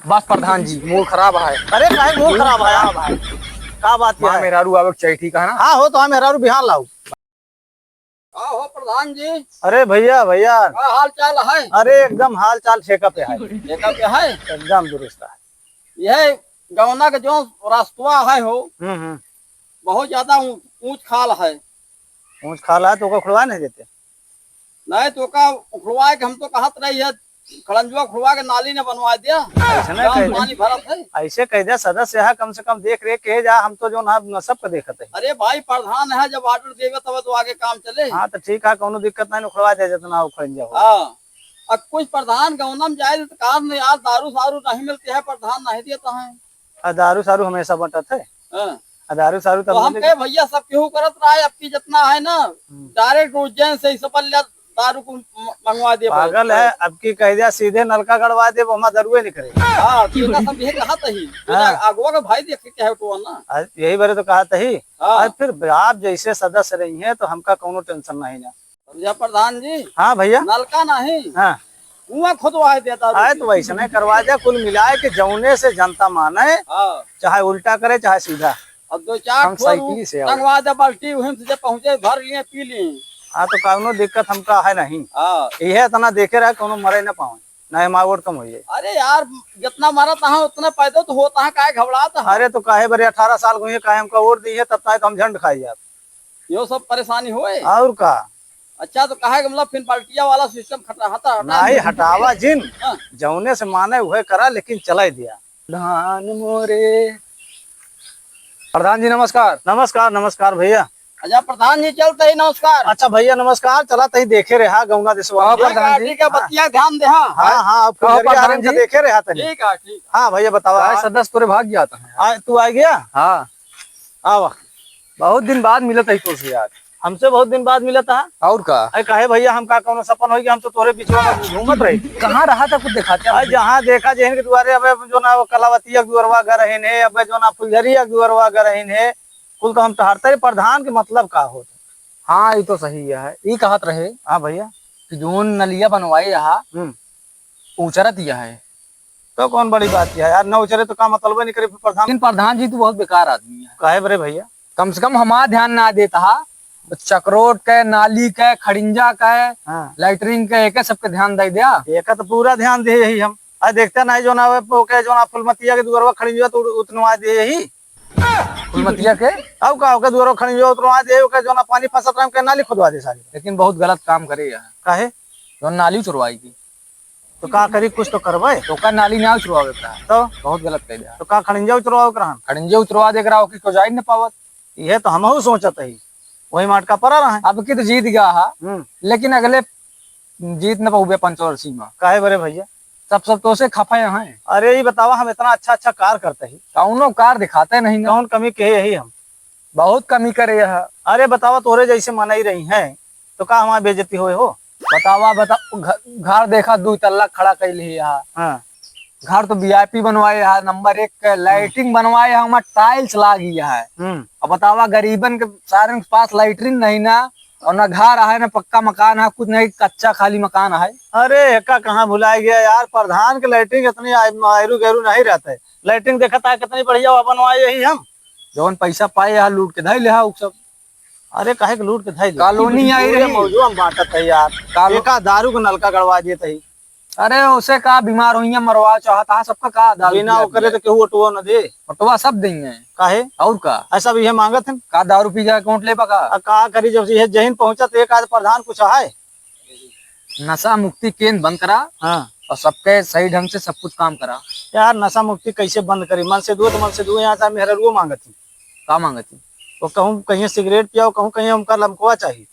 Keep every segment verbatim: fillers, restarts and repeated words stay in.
बस प्रधान जी, मूड खराब है। अरे काहे मूड खराब है? खराब है। का बात माँ है? मेहरारू आवे के चाहिए, ठीक है ना? हाँ हो, तो हाँ मेहरारू बिहान लाओ। का हो प्रधान जी? अरे भैया, भैया। का हाल चाल है? अरे एकदम हाल चाल ठेका पे है। ठेका पे है? एकदम दुरुस्त है। यह गवना के जो रास्तवा है हो, हम्म, हम्म। बहुत ज्यादा ऊ-, ऊंच खाल है। ऊंच खाल है तो ओका उखड़वा नहीं देते? नहीं तो ओका उखड़वा के हम तो कहत रही है, खड़ंजुआ उखड़वा के नाली न बनवा दिया। ऐसे नहीं गाँव कह दे। पानी भरत है। ऐसे कह दे, सदस्य है, कम से कम देख रेख के जा, हम तो जो ना, ना सबके देखत है। अरे भाई, प्रधान है, जब order देवे तब तो आगे काम चले। हाँ, तो ठीक है, कौनो दिक्कत नहीं, उखड़वा दे जितना उखड़ जाओ। हाँ, अब कुछ प्रधान गौनम जाए तो काम नहीं यार, दारू सारू नहीं मिलती है, प्रधान नहीं देता है। आ दारू सारू हमेशा बंटत है। हाँ। आ दारू सारू तो तब हम मिले। कहे भैया सब केहू करत रहा है, अब की जितना है ना, हम्म। Direct उज्जैन से ही सब लिया दारू को म-, मंगवा दिया पागल है, अब की कह दिया सीधे नलका गड़वा दे, वो हमारा दारुए नहीं करे। हाँ, तो इनका सब यही कहा तही। हाँ। अगुआ का भाई देख के क्या है तो ना। आ, यही बारे तो कहा तही। हाँ। आज फिर आप जैसे सदस्य रही हैं तो हमका कौनो tension नहीं ना। समझा प्रधान जी? हाँ भैया। नलका नहीं। हाँ। कुआं खुदवा देता आए तो वैसे नहीं करवा दे, कुल मिलाए के जौने से जनता माने, हाँ। चाहे उल्टा करे, चाहे सीधा। अब दो चार हम ठो साइकिल से आओ। टंगवा दे बाल्टी, उहें से जब पहुँचे, भर लिए, पी लिए। हाँ, तो कौनो दिक्कत हमका है नहीं। हाँ। यह इतना देखे रहे, कौनो मरे न पावे, ना हमार वोट कम हो जाए। अरे यार, जितना मरत है, उतना पैदा तो होता है, काहे घबरात है? अरे, तो काहे बरे अठारह साल को ये काहे हमका वोट दी है, तब तक तो हम झंड खाई जात। यो सब परेशानी होए? और का? अच्छा, तो काहे के मतलब फिर बाल्टिया वाला system खटा-, हटा, हटा नहीं, दे। हटावा जिन, हाँ। जौने से माने उहे करा, लेकिन चलाई दिया। धान मोरे। प्रधान जी नमस्कार। नमस्कार, नमस्कार भैया। अच्छा प्रधान जी, चलते ही नमस्कार। अच्छा भैया नमस्कार, चला तही देखे रहा गौना देशवा कहो में। प्रधान जी। ठीक है, हाँ। बतिया ध्यान दे, हाँ। हाँ, हाँ, अब कहो फुलझरिया प्रधान हरिन का जी। देखे रहा तनी। ठीक है, ठीक है। हाँ भैया बतावा। काय सदस्य तोरे भाग गया था? आ, तू आ गया? हाँ। आवा। बहुत दिन बाद मिलत है तोसे यार। हमसे बहुत दिन बाद मिलत है। और का? अरे काहे भैया, हम का कौनो सपन होई कि हम तो तोरे बिचवा में घूमत रही। कहाँ रहा था कुछ दिखाते हैं अरे हमको। जहाँ देखा जहिन के दुआरे, अबे जो ना वो कलावतिया के दुआरवा घर हइन है, अबे जो ना फुलझरिया के दुआरवा घर हइन है, कुल तो हम टहरते रहे। प्रधान के मतलब का होत? हाँ, ये तो सही है। ये कहत रहे हाँ भैया। कि जोन नलिया बनवाए यहाँ, हम्म। उचरत यह है। तो कौन बड़ी बात है यार, न उचरे तो का मतलब नहीं करे फिर प्रधान। लेकिन प्रधान जी तो बहुत बेकार आदमी है। काहे बरे भैया? कम से कम हमार ध्यान ना देता हा। चकरोट के, नाली के, खड़िंजा के, हाँ। लैट्रिन के, एके सबके ध्यान दे दिया। एका तो पूरा ध्यान दे यही हम। आज देखते नहीं जो ना ओके जो ना फुलमतिया के दुआरवा खड़िंजा तो उतनवा दे यही। फुलमतिया के? अब का ओके दुआरवा खड़िंजा उतनवा दे, ओके जो ना पानी फंसत रहे, ओके नाली खुदवा दे सारी। लेकिन बहुत गलत काम करे यार। काहे? जो नाली उतरवाई की। तो का करी, कुछ तो करबे। तो का नाली ना उतरवावे का है। तो? बहुत गलत कह दिया। तो का खड़िंजा उतरवावे के रहन? खड़िंजा उतरवा दे के रहा, ओके कोई जाई न पावत। ये तो हमहू सोचत ही, वही माटका पड़ा रहे। अब की तो जीत गया हा, हम्म। लेकिन अगले जीत न पाउबे पंचवर्षी में। काहे बरे भैया? सब, सब तो से खफे हैं। अरे ये बतावा, हम इतना अच्छा, अच्छा कार करते ही। कौनो कार दिखाते नहीं ना। कौन कमी कहे यही हम? बहुत कमी करे यह। अरे बतावा, तोरे जैसे मनई रही हैं, तो का हमारी बेइज्जती होए हो? बतावा, बता, घ-, घर देखा, दो तल्ला खड़ा कैले ही यहाँ। हाँ। घर तो वीआईपी बनवाए है, नंबर एक के, लैट्रिन बनवाए है, ओमा टाइल्स लागी है। हम्म। अब बतावा, गरीबन के सारन के पास लैट्रिन नहीं ना, और ना घर है, ना पक्का मकान है, कुछ नहीं, कच्चा खाली मकान है। अरे, एका कहाँ भुलाए गया यार, प्रधान के लैट्रिन इतनी आय-, आयरू गैरू नहीं रहते। लैट्रिन देखत है कितनी बढ़िया वह बनवाए यही हम। जौन पैसा पाए यहाँ लूट के धइले हा उ सब। अरे काहे के लूट के धइले? कॉलोनी आई पूरे रही। मौजवा में बांटत है यार। कालो- एका दारू के नलका गड़वा देत है। अरे उसे का बीमार होइया मरवा चाहत हा, सबका का दारू बिना पिया ओकरे पिया। तो केहू ओटवो न दे। ओटवा सब देंगे। काहे? और का? ऐसा भी ये मांगत है। का दारू पी जाए, वोट लेबा का? आ का करी जब ये जहिन पहुंचत एक आध प्रधान कुछ है? नशा मुक्ति केंद्र बंद करा हाँ। और सबके सही ढंग से सब कुछ काम करा। यार नशा मुक्ति कैसे बंद करी? मन से दुए तो मन से दुए यहाँ से मेहररुओ मांगत ही। का मांगत ही? वो कहूँ कहीं सिगरेट पियाओ, कहूँ कहीं हमका लमकवा चाहिए।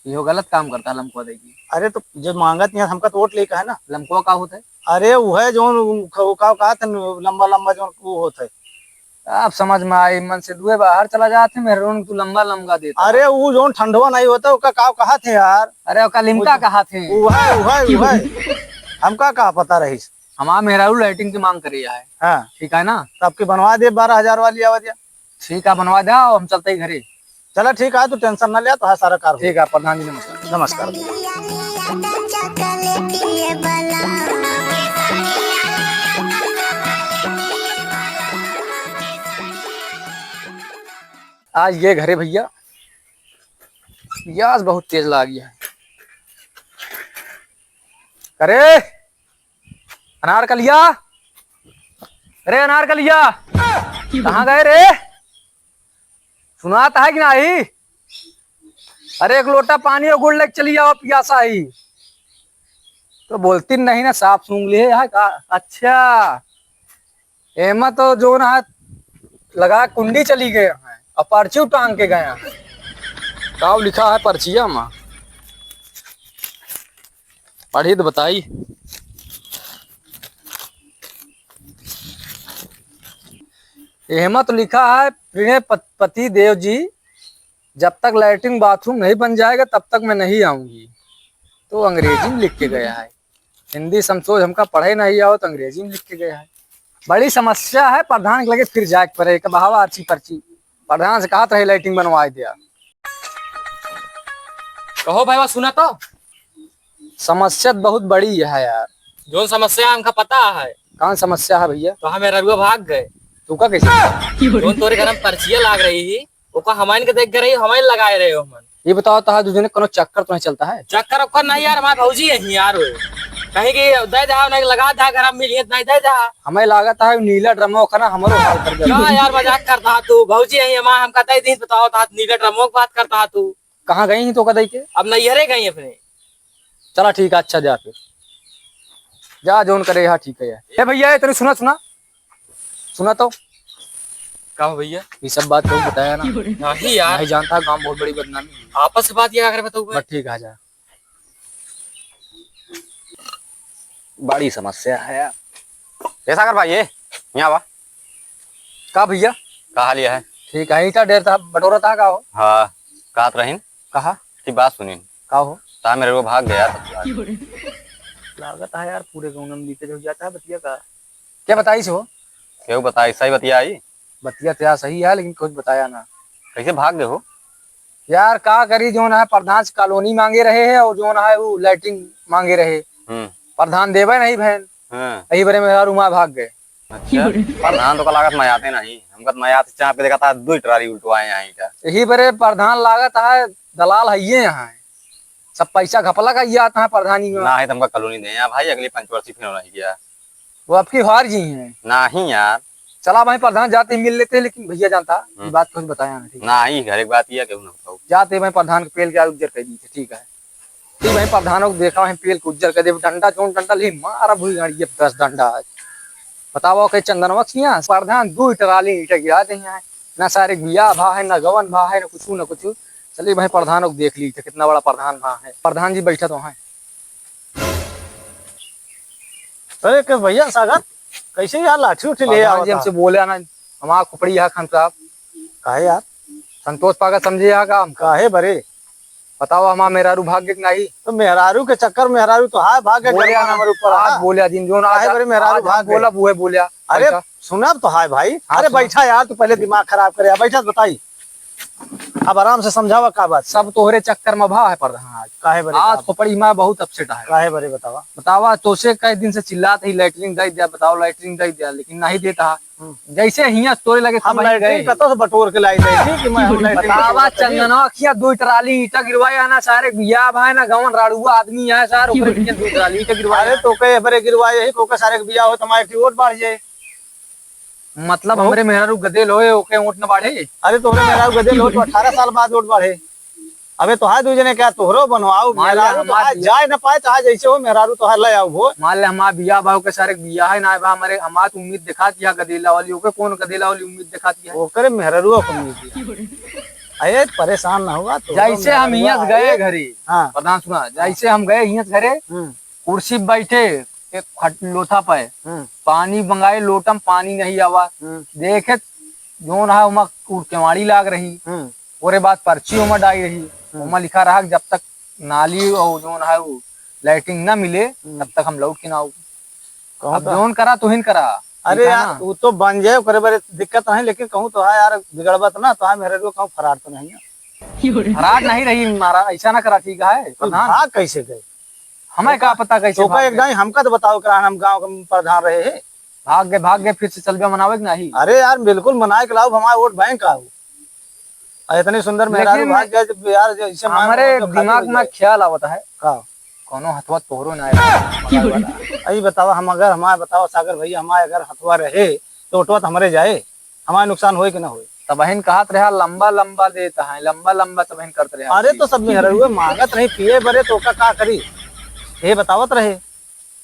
इहो गलत काम करता लमकवा देगी। अरे तो जब मांगत नहीं हमका तो वोट लेके है ना। लमकवा का होता है? अरे वो है जो का, का, का लंबा लंबा जो वो होता है। अब समझ में आई, मन से दुए बाहर चला जात है, मेहरून तू लंबा लंबा देता। अरे, ऊ जौन ठंडवा नहीं होता, ओका का कहत है यार? अरे, ओका लिमका ऊ कहत है। ऊ है, ऊ है, ऊ है। हमका का पता रहीस? हमार मेहरारू लैट्रिन की मांग करी है। हाँ। ठीक है ना? तो आपके बनवा दे बारह हजार वाली आवाज या। ठीक है, बनवा दे, हम चलते ही घरे। चला ठीक है, तू tension ना ले, तो हाँ सारा कार हो। ठीक है, प्रधान जी नमस्कार। नमस्कार। आज ये घरे भइया, पियास बहुत तेज लागी है। अरे अनारकलिया, अरे अनारकलिया, कहाँ गए रे? सुनात है कि नाही? अरे एक लोटा पानी और गुड़ लेके चली आओ, पियासा ही। तो बोलती नहीं ना, साफ सूंघ लिए है का? अच्छा, एमा तो जौन है लगा कुंडी चली गए हैं और पर्ची टांग के गए हैं। का लिखा है पर्चिया में? पढ़ी तो बताई। एमा तो लिखा है, प्रिय पत-, पति देव जी, जब तक लैट्रिन बाथरूम नहीं बन जाएगा तब तक मैं नहीं आऊंगी। तो अंग्रेजी में लिख के गया है। हिंदी समझो हमका पढ़े नहीं आओ तो अंग्रेजी में लिख के गया है। बड़ी समस्या है, प्रधान के लगे फिर जाए के पड़े, कब हवा अच्छी पर्ची। प्रधान से कहत रहे लैट्रिन बनवाए दिया। कहो भाई, सुना तो। समस्या तो बहुत बड़ी है यार। जौन समस्या है, हमका पता है। कौन समस्या है भइया? तो हमें ररुआ भाग गए। तू का कैसे? जौन तोरे घर में पर्चिया लाग रही ही, ओका हमाइन के देख के रही, हमाइन लगाए रहे हो हमन। ये बताओ, तहार दू जने कोनो चक्कर तो नहीं चलता है? चक्कर ओक्कर नहीं यार, हमार भौजी यही यार हो। कहीं की दे दहा, नहीं लगा दहा, घर में मिलिए, नहीं दे दहा। हमें लागत है नीला ड्रम ओखना हमरो हाल कर दिया। का यार मजाक करता है तू? भौजी यही हमार, हमका दे दिन बताओ, तात नीला ड्रम की बात करता है तू। कहाँ गई ही तो का दई के? अब नैहरे गई अपने। चला ठीक है, अच्छा जा फिर, जा जौन करे यहाँ ठीक है। ए भइया, ए तनी सुना, सुना, सुना तो। का हो भइया? ये सब बात तो बताया ना। नहीं यार। नहीं जानता, गाँव बहुत बड़ी बदनामी है। आपस से बात ये अगर बताऊँ बस ठीक है, जा। बड़ी समस्या है यार। ए सागर भाई, ए, यहाँ आवा। का भइया? का हाल है? ठीक है, ईटा ढेर था, बटोरा था का हो? हाँ, कहत रहीन। कहा? की बात सुनीन। का हो? ता मेरे को भाग गया ससुराल। लागत है यार, पूरे गाँव में लीकेज हो जाता है बतिया का। क्या बताई से हो? क्यों बताई, सही बतिया आई? बतिया तो यार सही है, लेकिन कुछ बताया ना। कैसे भाग गए हो? यार का करी, जौन है प्रधान से कॉलोनी मांगे रहे हैं और जौन है वो लैट्रिन मांगे रहे। हम्म। प्रधान देवे नहीं भैन। हाँ। यही बरे मेहरारू माँ भाग गए। अच्छा, प्रधान तो का लागत मयाते नहीं, हमका तो मयाते चाप के देखा था, दो ट्राली उल्टवाए यहाँ ईटा। यही बरे प्रधान लागत है, दलाल है ये यहाँ, सब पैसा घपला का याद है प्रधानी में। ना है तो हमका कॉलोनी दे यहाँ भाई, अगली पंचवर्षी फिर होना ही गया। वो आपकी हार जी हैं। नहीं यार। चला भाई प्रधान जाते ही मिल लेते हैं, लेकिन भइया जानता, ये हम्म। बात कुछ बताया ना, ठीक है? नहीं, घर एक बात ये है, केहू ना बताओ। जाते भाई प्रधान के पेल के उज्जर कर दी थे, ठीक है? ठीक भाई प्रधानों को देखा है पेल के उज्जर कर दे, डंडा जौन डंडा ले मारा भूल गाड़ी ये दस डंडा आज। बतावा के चंदनवा किया प्रधान दो ट्राली ईटा गिरा दे यहाँ। ना सारे बियाह भा है, ना गवन भा है, ना कुछ, ना कुछ। चलिए भाई प्रधानों को देख ली थे, कितना बड़ा प्रधान भा है। प्रधान जी बैठा तो है। अरे के भइया सागर, कैसे यार लाठी उठी ले प्रधान जी आवता? हमसे बोले ना, हमारा खोपड़ी यहाँ खान साहब। काहे यार? संतोष पागल समझे यहाँ का हम? काहे बरे? बताओ, हमार मेहरारू भाग गए कि नहीं? तो मेहरारू के चक्कर, मेहरारू तो हाय भाग गए, बोले गरमा ना, हमारे ऊपर आज है। बोले दिन जो ना काहे आज, बरे मेहरारू आज भाग गए? बोला, वो है बोला। अरे पैसा। सुनब तो हाय भाई। हाँ, अरे सुना। बैठा यार, तू पहले दिमाग खराब करे, बैठा तो बताई। अब आराम से समझावा का बात। सब तोहरे चक्कर में भा है प्रधान आज। काहे बरे आज का? खोपड़ी में बहुत अपसेट है। काहे बरे बतावा? बतावा, तोसे कई दिन से चिल्लात ही लैट्रिन दे दिया, बताओ लैट्रिन दे दिया, लेकिन नहीं देता। हम्म। जैसे हियाँ तोरे लगे हम सब वहीं लैट्रिन गए। कतौ से बटोर के लाई जाए कि मैं हम लैट्रिन बतावा कतौ से करी? चंदनवा किया दो ट्राली ईटा गिरवाया ना, सारे बियाह भाई ना गवन राड़ुआ आदमी है सार, ओकरे किया दो ट्राली ईटा गिरवाया। अरे तो के बरे गिरवाए ही, तो के सारे के बियाह हो, तुम्हारे की वोट बढ़ जाए। मतलब हो? हमरे मेहरारू गदेल होए, ओके वोट न बाढ़े। अरे तोहरे मेहरारू गदेल हो तो अठारह साल बाद वोट बाढ़े। अबे तोहार दू जने क्या तोहरो बनवाओ, मान ले मेहरारू हमार तोहार बिया- जाए न पाए, तोहार जैसे हो मेहरारू तोहार ले आओ हो। मान ले हमार बिया भाव के सारे बिया है ना बा, हमारे हमार तो उम्मीद दिखा दिया गदेला वाली, ओके कौन गदेला वाली उम्मीद दिखा दिया? ओकरे मेहरारू को उम्मीद दिया। अरे परेशान ना हुआ तो जैसे हम मेहरारू हियाँ से आए। गए घरे, हाँ। प्रधान सुना, जैसे हम गए हियाँ से घरे, हम्म। कुर्सी पे बैठे, एक खट-, लोथा पे हम्म। पानी मंगाए, लोटम पानी नहीं आवा। हम्म। देखे, जौन है, ओमा उ केवाड़ी लाग रही। हम्म। ओरे बाद पर्ची ओमा डाई रही। हम्म। ओमा लिखा रहा कि जब तक नाली और जौन है, वो लैट्रिन ना मिले, हम्म। तब तक हम लौट के ना आऊ। कहूँ अब का? जौन करा, तुहिन करा। अरे ठीक है यार, ना? वो तो बन जाए, ओकरे बारे दिक्कत नहीं, लेकिन कहूँ तो है यार, बिगड़बत ना, तो है मेरे को कहूँ फरार तो नहीं है। फरार नहीं रही महाराज, ऐसा ना करा, ठीक है? तो प्रधान। भाग कैसे गए? हमें का पता कैसे तो का भाग एक गए? दाई हमका तो बताओ, करा हम गांव के प्रधान रहे हैं। भाग गए, भाग गए, फिर से चलबे मनावे कि नहीं? अरे यार, बिल्कुल मनाए के लाओ, हमारे वोट बैंक आओ। और इतनी सुंदर मेहरारू लेकिन भाग जाए, जब यार, जो इसे मार हमरे मार के खाली दिमाग हो में जाए। ख्याल आवत है। का? कोनो हथवा तोहरो ना आए। अई बतावा, हम अगर हमारे बतावा सागर भैया, हमारे अगर हथवा रहे, तो ओटवा तो हमरे जाए, हमारे नुकसान होए कि ना होए? तबहिन कहत रहा, लंबा लंबा देत है, लंबा लंबा तबहिन करत रहा। अरे, तो सब मेहरारू मांगत रही पिए बरे, तो ओका का करी? ये बतावत रहे।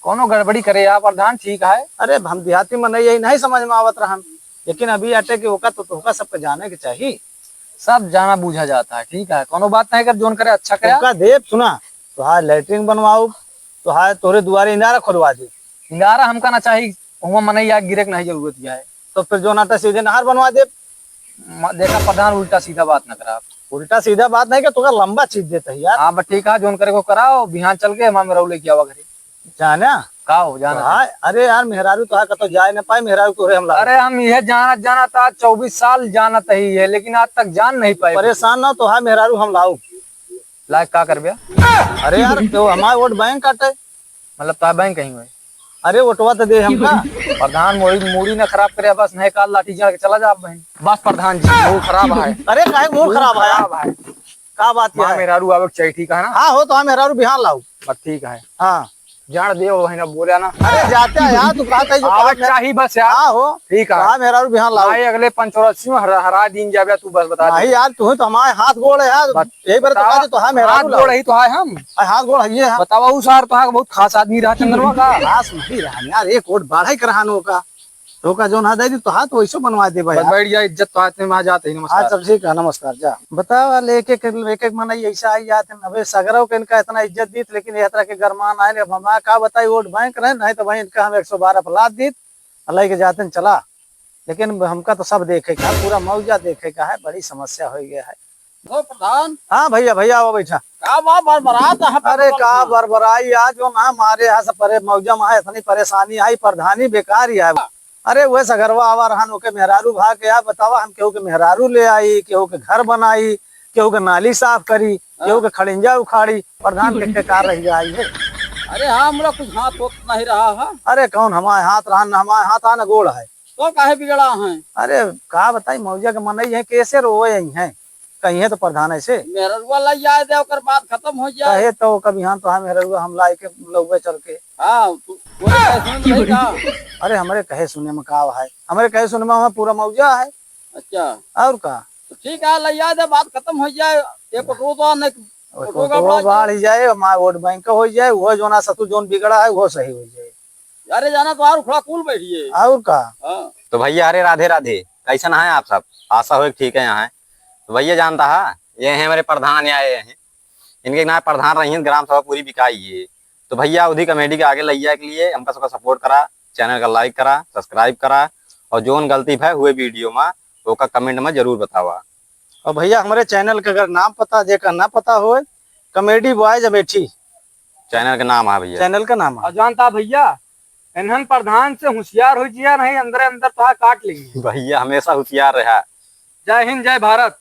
कोनो गड़बड़ी करे या प्रधान, ठीक है। अरे, हम देहाती मनई, यही नहीं समझ में आवत रहन, लेकिन अभी आटे कि ओका तो तोहका सबके जाने के चाही। सब जाना बूझा जाता है, ठीक है, कोनो बात नहीं, कर जोन करे अच्छा करे। ओका देव सुना, तोहार लेटरिन बनवाऊ, तोहार तोहरे दुआरे इनारा खोदवा दे। इनारा हमका ना चाही, हुआ मनई या गिरे के नहीं जरूरत है। तो फिर जोन आटा सीधे नहर बनवा दे। म-, देखा प्रधान, उल्टा सीधा बात ना करा। उल्टा सीधा बात नहीं, कि तोका लंबा चीज देता है यार। हाँ, बस ठीक है, जोन करे को कराओ, बिहान चल के हमारे मेहरारू लेके आवा घरे। जाना? का हो, जाना तो हाँ, था। अरे यार, मेहरारू तो है, कतो जाए ना पाए, मेहरारू तोहरे हम लाओ। अरे, हम यह जानत, जानत आज चउबीस साल जानत ही है, लेकिन आज तक जान नहीं पाए। परेशान ना, तो है मेहरारू हम लाओ। लायक का करबे? अरे यार, तो हमारे वोट बैंक काटे। मतलब, ता बैंक कहीं हुए? अरे, वोटवा तो दे हमका। प्रधान, मूड़ी, मूड़ी ना खराब करे, बस नहीं काल लाठी जड़ के चला जा बहन। बस प्रधान जी, मूड खराब है। अरे, काहे मूड मूड खराब है? खराब है। का बात माँ है? मेहरारू आवे के चाहिए, ठीक है ना? हाँ हो, तो हाँ, मेहरारू बिहान लाओ। बस ठीक है। हाँ। जान दे वो है ना, बोला ना। अरे जाते हैं यार, तू कहा था जो आवे काम है। चाहिए बस यार। हाँ हो। ठीक है। हाँ, मेहरारू बिहान लाओ। भाई, अगले पंचौरसी में हरा, हरा दिन जाबे, तू बस बता दे। नहीं यार, तू ही तो हमारे हाथ गोड़ है यार। बस यही बार तो बतावा, कहा था, तो हाँ, मेहरारू हाथ लाओ। गोड़ ही तो है हम। अरे हाथ गोड़ है ये है। बतावा, उ सार तो हाँ बहुत खास आदमी रहा चंद्रमा का। खास नहीं रहा यार, एक वोट बढ़ाई के रहा नो का। तो का जोन हाथ दे दी, तो हाथ वैसे बनवा दे भाई बस यार। बैठ जा, इज्जत तो हाथ में आ जाते ही, नमस्कार। हाँ, सब ठीक है, नमस्कार, जा। बतावा, ले एक एक, एक एक मनई ऐसा आई जात है, अबे सगरव के इनका इतना इज्जत दीत, लेकिन यह तरह के गरमान आए, अब हम का बताई, वोट बैंक रहे, नहीं तो भाई इनका हम एक सौ बारह पर लाद दीत, और लेके जाते हैं, चला। लेकिन हमका तो सब देखे का, पूरा मौजा देखे का है, बड़ी समस्या हो गया है। ओ प्रधान। हाँ भैया, भैया आओ बैठा। का बा बरबरात है? अरे का बरबराई, आज वो ना मारे यहाँ से परे मौजा में है, इतनी परेशानी आई, प्रधानी बेकार ही है। अरे वह सगरवा आवा रहन, ओके मेहरारू भाग के, आप बतावा, हम केहू के मेहरारू ले आई, केहू के घर बनाई, केहू के नाली साफ करी, हाँ। केहू के खड़िंजा उखाड़ी, प्रधान के, के का रह गया है? अरे हाँ, हमरा कुछ हाथ होत नहीं रहा है। अरे कौन हमारे हाथ रहा, न हमारे हाथ आ, न गोड़ है। तो काहे बिगड़ा है? अरे का बताई, मौजा के मनई है, कैसे रोए आई हैं, कहीं है तो प्रधान ऐसे। मेहररुआ लाई आए दे, ओकर बात खत्म हो जाए। कहे तो कभी हाँ तो हाँ, मेहररुआ हम लाई के लौबे चल के। हाँ, तू बोले कैसे नहीं था? अरे हमरे कहे सुने में का है, हमरे कहे सुने में हमें पूरा मौजा है। अच्छा। और का? तो ठीक है, लाई आए दे, बात खत्म हो जाए। ये पटोवा तो नहीं, पटोवा पटोवा गड़बड़ा बाढ़ जाए। ही जाए, हमारे वोट बैंक का हो जाए, वो जो ना सतु जोन बिगड़ा है, वो सही हो जाए। अरे जाना तो और उखड़ा कुल बैठिए। और का? हाँ। तो भैया, अरे राधे राधे, कैसन हैं आप सब? आशा हो ठीक है यहाँ है। तो भैया जानता है, ये हैं हमारे प्रधान यहाँ आए हैं, इनके ना प्रधान रही हैं, ग्राम सभा पूरी बिकाई है। तो भैया उदी comedy के आगे ले जाए के लिए हमका सबका support करा, channel का like करा, subscribe करा और जोन गलती भय हुए video में ओका comment में जरूर बतावा। और भैया हमारे channel का अगर नाम पता, जेका ना पता होए, Comedy Boys अमेठी। Channel का नाम है भैया। Channel का नाम है। और जानता भैया, इन्हन प्रधान से होशियार हो जिया, नहीं अंदर अंदर तो काट लेंगे। भैया हमेशा होशियार रहा। जय हिंद, जय भारत।